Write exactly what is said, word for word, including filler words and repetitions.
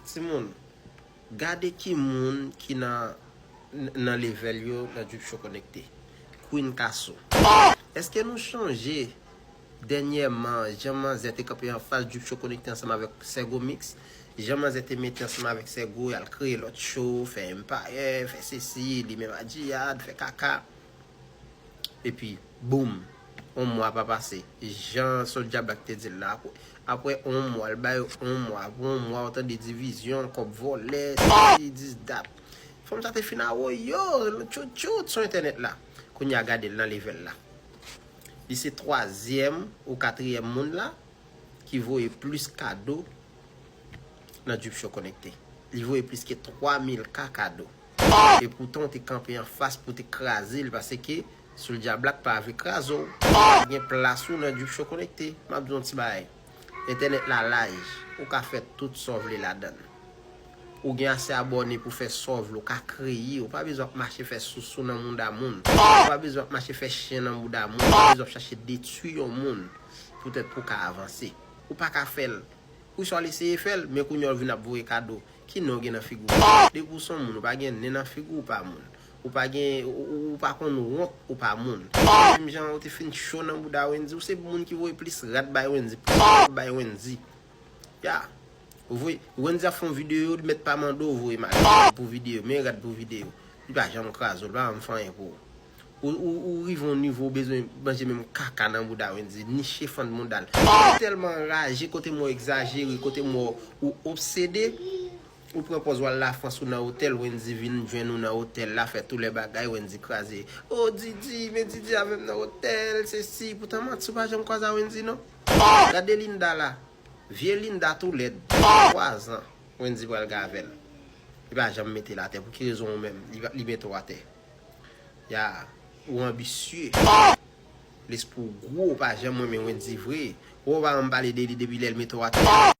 Timoun, gade ki moun ki nan, nan level yo nan Drip Show Konekte. Queen Kasso. Èske nou chonje dènyèman jan manzè te kanpe anfas Drip Show Konekte ansanm avèk Sègo Mix? Jan manzè te mete ansanm avèk Sègo, y al kreye lòt show, fè Empire, fè sesi, li menm a Jihad, fè kaka. Epi, boum, yon mwa pa pase. Jan Soulja Black te di l la, apre, apre yon mwa, l ba yo yon mwa, apre yon mwa, ou tande divizyon, kòb vòlè, sesi, dis dat. Fanm sa te fin awoyo, tchout tchout, sou entènèt la. Kounye a gade l nan level la. Li se twazyèm ou katriyèm moun la ki voye plis kado nan Drip Show Konekte. Li voye plis ke twa mil ka kado. Epoutan, ou te kanpe anfas pou te kraze l, paske Soulja Black pa vle kraze w. Pa gen plas ou nan Drip Show Konekte. M ap di w yon ti bagay. Entènèt la laj. Ou ka fè tout sa w vle ladan l. Ou gen ase abòne pou fè sa w vle, ou ka kreye, ou pa bezwen ap mache fè sousou nan mouda moun. Ou pa bezwen ap mache fè chen nan mouda moun, ou pa bezwen ap chache detwi yon moun poutèt pou w ka avanse. Ou pa ka fè l. Ou swa l eseye fè l, men kounye a w vin ap voye kado. Ki nen w gen nan figi w? Depi w se yon moun, ou pa gen nen nan figi w, ou pa moun. Ou pa gen, ou, ou, ou pa konn wont, ou pa moun. Menm jan ou te fin cho nan bouda Wendy, ou se moun ki voye plis rad bay Wendy, plis kòb bay Wendy. Ya. Ou voye, Wendy ap fè yon videyo, li mèt pa mande w voye madanm pou videyo, men rad pou videyo. Li pa janm kraze w, li pa janm fè anyen pou ou. Ou, ou, ou rive yon nivo, ou bezwen manje menm kaka nan bouda Wendy, niche fann bouda l. Ou tèlman anraje, kote mo egzajere, kote mo ou obsede, ou pran pòz w al Lafrans, ou nan otèl, Wendy vin jwenn ou nan otèl la, fè tou lè bagay, Wendy kraze. O Didi, men Didi avè m nan otèl, sesi, poutan manti, ou pa janm kwaze a Wendy non. Gade Linda la. Vye Linda tou lèd. Twa zan, Wendy pral gen avè l. Li pa janm mete l atè. Pou ki rezon ou menm, li, li mete w atè? Ya, ou anbisye. Lespri w gwo, ou pa janm renmen Wendy vre. Ou pa janm pale de li depi lè l mete w atè.